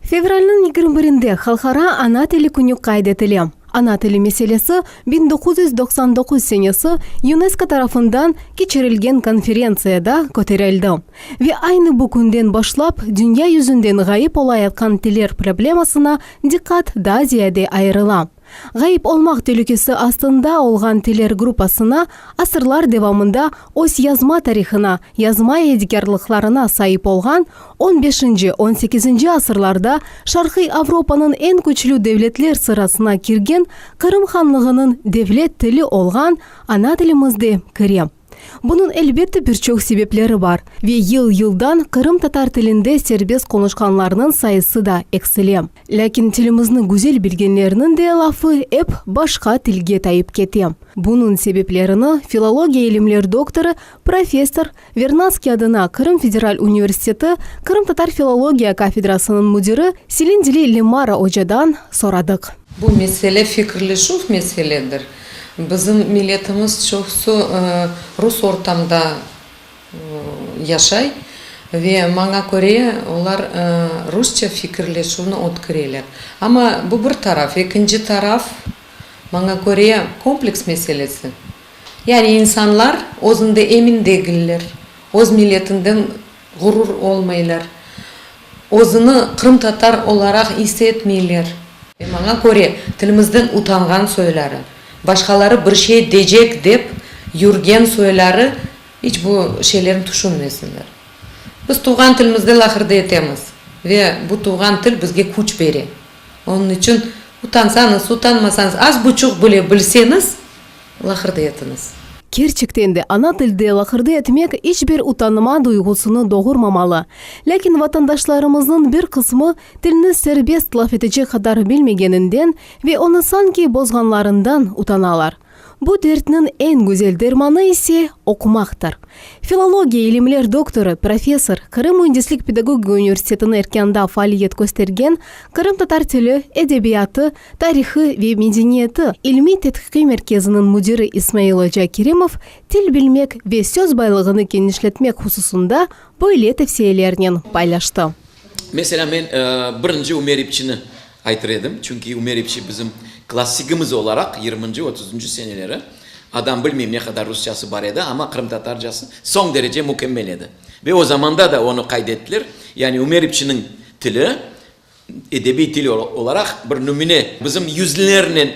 Fevralniñ 21-nde Halqara ana tili künü qayd etile. Ana tili meselesi 1999 senesi UNESCO tarafından keçirilgen konferentsiyada köterildi ve aynı bu künden başlap dünya yüzünden ğayıp olayatqan tiller problemasına diqqat daa ziyade ayırıla. Ğayıp olmaq telükesi astında olğan tiller gruppasına asırlar devamında öz yazma tarihına, yazma yadikârlıqlarına saip olğan on beşinci, on sekizinci asırlarda Şarqiy Avropanıñ eñ küçlü devletler sırasına kirgen Qırım hanlığınıñ devlet tili olğan ana tilimiz de kire. Bunıñ, elbette, bir çoq sebepleri bar ve yıl-yıldan qırımtatar tilinde serbest qonuşqanlarnıñ sayısı da eksile. Lâkin tilimizni güzel bilgenlerniñ de lafı ep başqa tilge tayıp kete. Bunıñ sebeplerini filologiya ilimler doktorı, professor, Vernadskiy adına Qırım federal universiteti qırımtatar filologiya kafedrasınıñ müdiri Selindili Lemara ocadan soradıq. Bu mesele fikirleşüv meseledir. Bizim milletimiz çoqusı rus ortamda yaşay ve maña köre, olar rusça fikirleşüvni ötkireler. Amma bu bir taraf. Ekinci taraf, maña köre, kompleks meselesi. Yani insanlar özünde emin degiller, öz milletinden ğurur olmaylar, özüni qırımtatar olaraq is etmeyler. Ve maña köre, tilimizden utanğan soyları, başqaları bir şey decek dep yürgen soyları iç bu şeylerni tüşünmesinler. Biz tuvğan tilimizde laqırdı etemiz ve bu tuvğan til bizge küç bere. Onıñ içün utansañız, utanmasañız, az buçuq bile bilseñiz, laqırdı etiñiz. Kerçekten de, ana tilde laqırdı etmek iç bir utanma duyğusını doğurmamalı. Lâkin vatandaşlarımıznıñ bir qısmı tilni serbest laf etecek qadar bilmegeninden ve onı sanki bozğanlarından utanalar. Bu dertniñ eñ güzel dermanı ise oqumaqtır. Filologiya ilimler doktorı, professor, Qırım müendislik-pedagogika universitetiniñ erkânında faaliyet köstergen Qırımtatar tili, edebiyatı, tarihı ve medeniyeti ilmiy-tedqiqiy merkeziniñ müdiri İsmail oca Kerimov til bilmek ve söz baylığını kenişletmek hususında böyle tevsiyelernen paylaştı. Meselâ, men birinci Ümer İpçini aytır edim, çünki Ümer İpçi bizim klassigimiz olaraq yirminci, otuzıncı seneleri, adam bilmeyim ne qadar rusçası bar edi, amma qırımtatarcası soñ derece mükemmel edi. Ve o zamanda da onı qayd ettiler, yani Ümer İpçiniñ tili edebiy til olaraq bir nümüne. Bizim yüzlernen,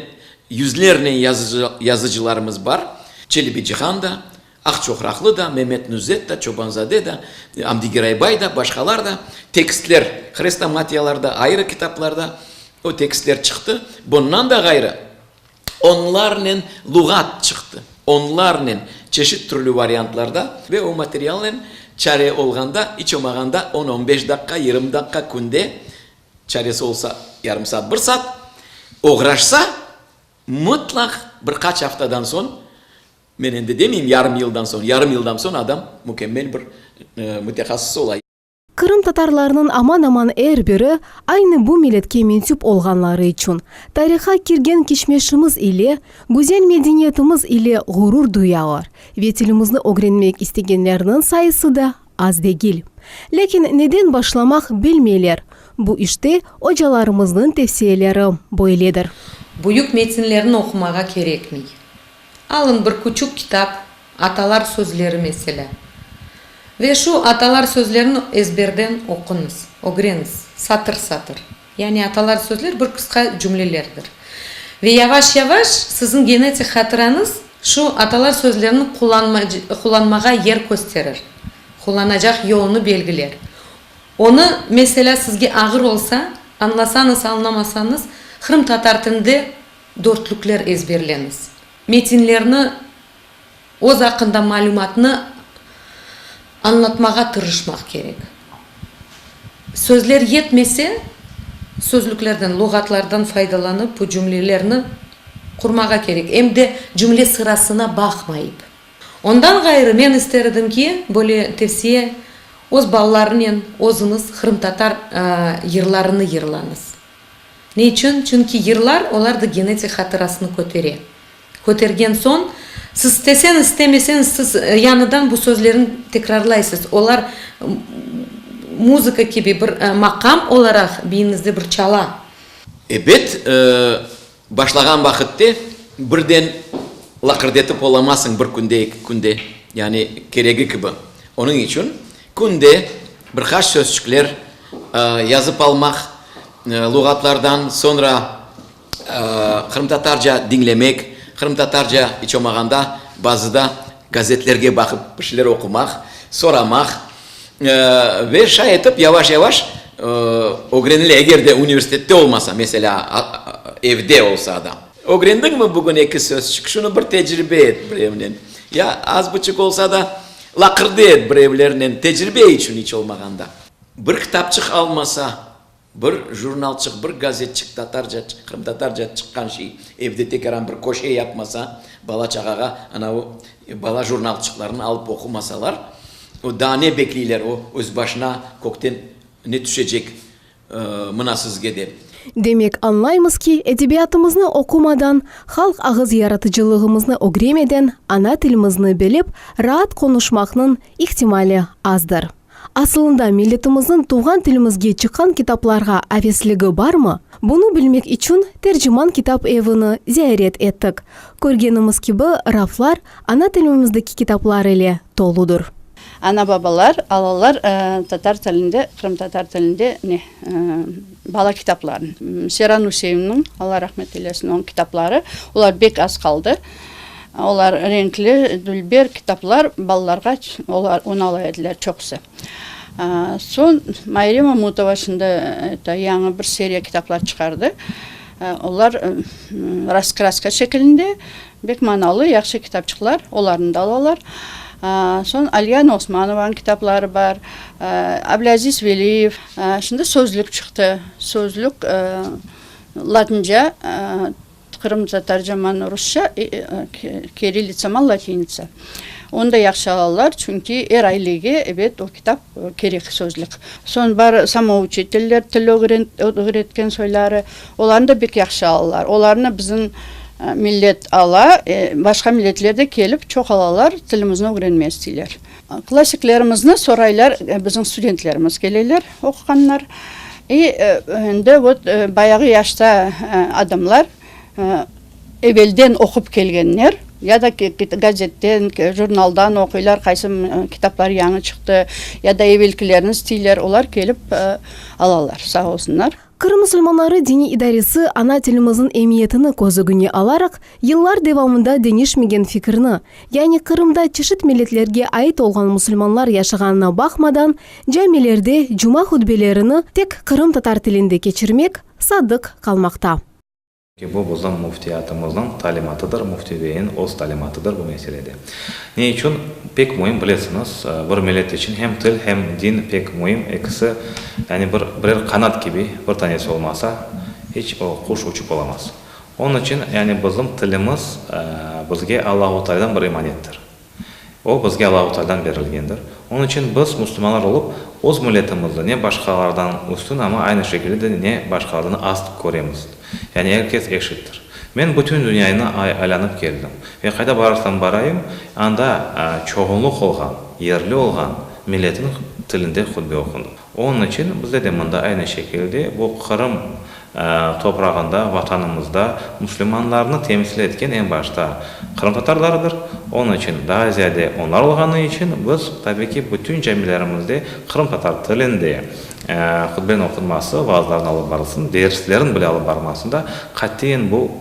yüzlernen yazıcılarımız bar, Çelebi Cihan da, Aqçoqraqlı da, Memet Nuzet da, Çobanzade da, Amdi Giraybay da, başqalar da, tekstler hrestomatiyalarda, ayrı kitaplarda o tekstler çıqtı. Bundan da ğayrı, onlarnen luğat çıqtı, onlarnen çeşit türlü variantlarda ve o materialnen çare olğanda, iç olmağanda on-on beş daqqa, yirmi daqqa künde, çaresi olsa yarım saat, bir saat oğraşsa, mıtlaq bir qaç aftadan soñ, Men endi demeyim yarım yıldan soñ, yarım yıldan soñ adam mükemmel bir mütehassıs ola. Qırımtatarlarnıñ aman-aman er biri aynı bu milletke mensüp olğanları içün, tariha kirgen keçmişimiz ile, güzel medeniyetimiz ile ğurur duyalar ve tilimizni ögrenmek istegenlerniñ sayısı da az degil. Lâkin neden başlamaq bilmeyler. Bu işte ocalarımıznıñ tevsiyeleri böyledir. Büyük metinlerni oqumağa kerekmey. Alın bir küçük kitap, atalar sözleri meselâ. Ve şu atalar sözlerini ezberden oquñız, ögreniz, satır-satır. Yani atalar sözler bir qısqa cümlelerdir. Ve yavaş-yavaş siziñ genetik hatırañız şu atalar sözlerini qullanmağa yer kösterir, qullanacaq yolunı belgiler. Onı, meselâ, sizge ağır olsa, añlasañız, añlamasañız, qırımtatar tilinde dörtlükler ezberleñiz. Metinlerni, öz aqqında malümatnı añlatmağa tırışmaq kerek. Sözler yetmese, sözlüklerden, luğatlardan faydalanıp, bu cümlelerni qurmağa kerek, em de cümle sırasına baqmayıp. Ondan ğayrı, men ister edim ki, böyle tevsiye, öz balalarınen özüñiz qırımtatar yırlarını yırlañız. Ne içün? Çünki yırlar olar da genetik hatırasını kötere. Kötergen soñ, siz isteseñiz, istemeseñiz, siz yañıdan bu sözlerni tekrarlaysız. Olar. Muzıka kibi bir maqam olaraq beyiñizde bir çala. Ebet, başlağan vaqıtte birden laqırdetip olamasıñ bir künde, eki künde, yani keregi kibi. Onıñ içün künde bir qaç sözçükler yazıp almaq luğatlardan, soñra qırımtatarca diñlemek, qırımtatarca iç olmağanda bazıda gazetlerge baqıp bir şeyler oqumaq, soramaq ve şay etip yavaş-yavaş ögrenile, eger de universitette olmasa, meselâ, evde olsa adam. Ögrendiñmi bugün eki sözçük, şunı bir tecribe et birevnen, ya az buçuq olsa da laqırdı et birevlernen, tecribe içün iç olmağanda. Bir kitapçıq almasa, Bir jurnalçıq, bir gazetçik tatarca, qırımtatarca çıqqan şey evde tekaran bir köşe yapmasa, bala-çağağa anavı bala jurnalçıqlarını alıp oqumasalar, o daa ne bekleyler, o öz başına kökten ne tüşecek mına sizge dep. Demek, añlaymız ki, edebiyatımıznı oqumadan, halq ağız yaratıcılığımıznı ögremeden ana tilimizni bilip, raat qonuşmaqnıñ ihtimali azdır. Asılında milletimizniñ tuvğan tilimizge çıqqan kitaplarğa avesligi barmı? Bunı bilmek içün Terciman kitap evini ziyaret ettik. Körgenimiz kibi, raflar ana tilimizdeki kitaplar ile toludır. Ana-babalar alalar tatar tilinde, qırımtatar tilinde ne, bala kitaplarını. Seyran Üseinovnıñ, Alla rahmet eylesin, onıñ kitapları, olar bek az qaldı. Olar renkli, dülber kitaplar, balalarğa olar onı ala ediler çoqusı. Soñ Mayre Mamutova şimdi eto yañı bir seriya kitaplar çıqardı. Olar raskraska şekilinde, bek manalı, yahşı kitapçıqlar, olarnı da alalar. Soñ Alyana Osmanovanıñ kitapları bar, Ablâziz Veliyev. Şimdi sözlük çıqtı. Sözlük latınca. Qırımtatarcaman rusça, kirillitsaman latinitsa. Onı da yahşı alalar, çünki er ailege, ebet, o kitap kerek, sözlük. Soñ bar samouçiteller, til ögretken soyları, olarnı da bek yahşı alalar. Olarnı bizim millet ala, başqa milletler de kelip çoq alalar, tilimizni ögrenmege isteyler. Klassiklerimizni soraylar, bizim studentlerimiz keleler, oquğanlar. İ endi vot bayağı yaşta adamlar, evelden oqup kelgenler, ya da gazetten, jurnaldan oquylar, qaysı kitaplar yañı çıqtı, ya da evelkilerni isteyler, olar kelip alalar, sağ olsunlar. Qırım musulmanları diniy idaresi ana tilimizniñ emiyetini köz ögüne alaraq, yıllar devamında deñişmegen fikirni, yani Qırımda çeşit milletlerge ait olğan musulmanlar yaşağanına baqmadan, camilerde cuma hutbelerini tek qırımtatar tilinde keçirmek, sadıq qalmaqta. Ki bu bizim müftiyatımıznıñ talimatıdır, Müfti beyniñ öz talimatıdır bu meselede. Ne içün? Pek müim, bilesiñiz, bir millet içün hem til, hem din pek müim, ekisi, yani bir, birer qanat kibi, bir tanesi olmasa, hiç o quş uçıp olamaz. Onıñ içün, yani bizim tilimiz bizge Allahu Taalâdan bir emanettir. O, bizge Allahu Taalâdan berilgendir. Onıñ içün biz, müslümanlar olıp, öz milletimizni ne başqalardan üstün, amma aynı şekilde de ne başqalardan ast köremiz. Yani er kes eşittir. Men bütün dünyaynı aylanıp keldim. Ve qayda barırsam barayım, anda çoğunluq olğan, yerli olğan milletniñ tilinde hutbe oqundı. Onıñ içün bizde de mında aynı şekilde bu Qırım toprağında, Vatanımızda müslümanlarnı temsil etken eñ başta qırımtatarlardır. Onıñ içün daa ziyade onlar olğanı içün biz, tabiy ki, bütün camilerimizde qırımtatar tilinde hutbeniñ oqunması, vaazlarnıñ alıp barılsın, derslerniñ bile alıp barılmasında qatiyen bu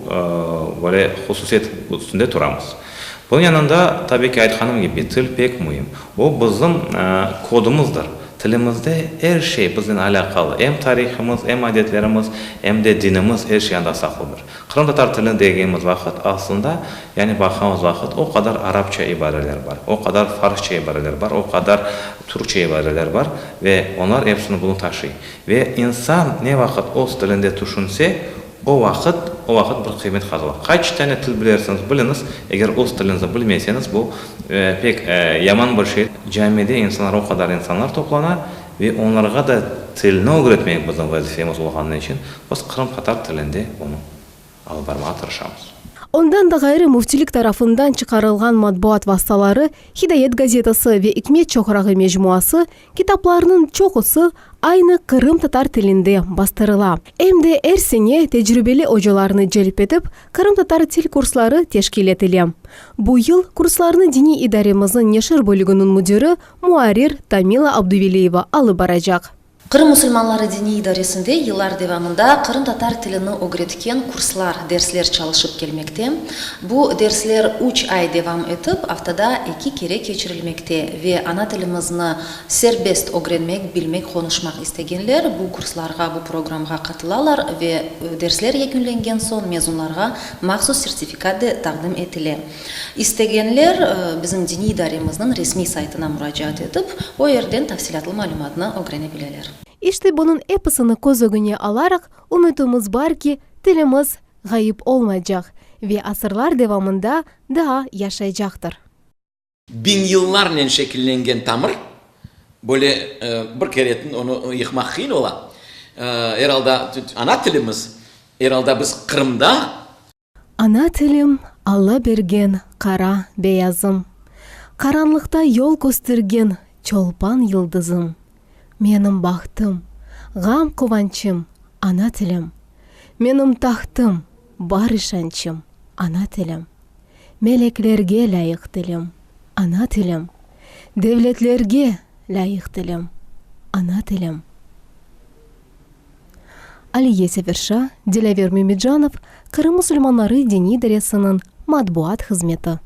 böyle hususiyet üstünde turamız. Bunıñ yanında, tabiy ki, aytqanım kibi, til pek müim. O bizim kodumızdır. Tilimizde er şey biznen alâqalı, em tarihimiz, em adetlerimiz, em de dinimiz, er şey anda saqlıdır. Qırımtatar tilini degenimiz vaqıt, aslında, yani baqqanımız vaqıt, o qadar arapça ibareler bar, o qadar farsça ibareler bar, o qadar türkçe ibareler bar ve onlar episini bunı taşıy. Ve insan ne vaqıt öz tilinde tüşünse, O vaqıt, o vaqıt bir qıymet qazana. Qaç tane til bilersiñiz, biliñiz, eger öz tiliñizni bilmeseñiz, bu pek yaman bir şey. Camide insanlar, o qadar insanlar toplana ve onlarğa da tilni ögretmek bizim vazifemiz olğanı içün, biz qırımtatar tilinde onı alıp barmağa tırışamız. Ondan da ğayrı Müftilik tarafından çıqarılğan matbuat vastaları, Hidayet gazetası ve İkmet çoqrağı mecmuası, kitaplarnıñ çoqusı aynı qırımtatar tilinde bastırıla. Em de er sene tecribeli ocalarnı celp etip, qırımtatar til kursları teşkil etile. Bu yıl kurslarnı diniy idaremizniñ neşir bölüginiñ müdiri, muarrir Tamila Abduveliyeva alıp baracaq. Qırım musulmanları diniy idaresinde yıllar devamında qırımtatar tilini ögretken kurslar, dersler çalışıp kelmekte. Bu dersler üç ay devam etip, aftada eki kere keçirilmekte ve ana tilimizni serbest ögrenmek, bilmek, qonuşmaq istegenler bu kurslarğa, bu programğa qatılalar ve dersler yekünlengen soñ mezunlarğa mahsus sertifikat de taqdim etile. İstegenler bizim diniy idaremizniñ resmiy saytına muracaat etip, o yerden tafsilâtlı malümatnı ögrene bileler. İşte bunıñ episini köz ögüne alaraq, ümütimiz bar ki, tilimiz ğayıp olmaycaq ve asırlar devamında daa yaşaycaqtır. Biñ yıllarnen şekillengen tamır, böyle bir keretin onı yıqmaq qıyın ola. Er alda ana tilimiz, er alda biz Qırımda. Ana tilim, Alla bergen qara beyazım, Qaranlıqta yol köstergen çolpan yıldızım. Menim bahtım, ğam-quvançım, ana tilim, Menim tahtım, bar işançım, ana tilim. Meleklerge lâyıq tilim, ana tilim, Devletlerge lâyıq tilim, ana tilim. Aliye Seferşa, Dilâver Memicanov, Qırım musulmanları diniy idaresiniñ matbuat hızmeti.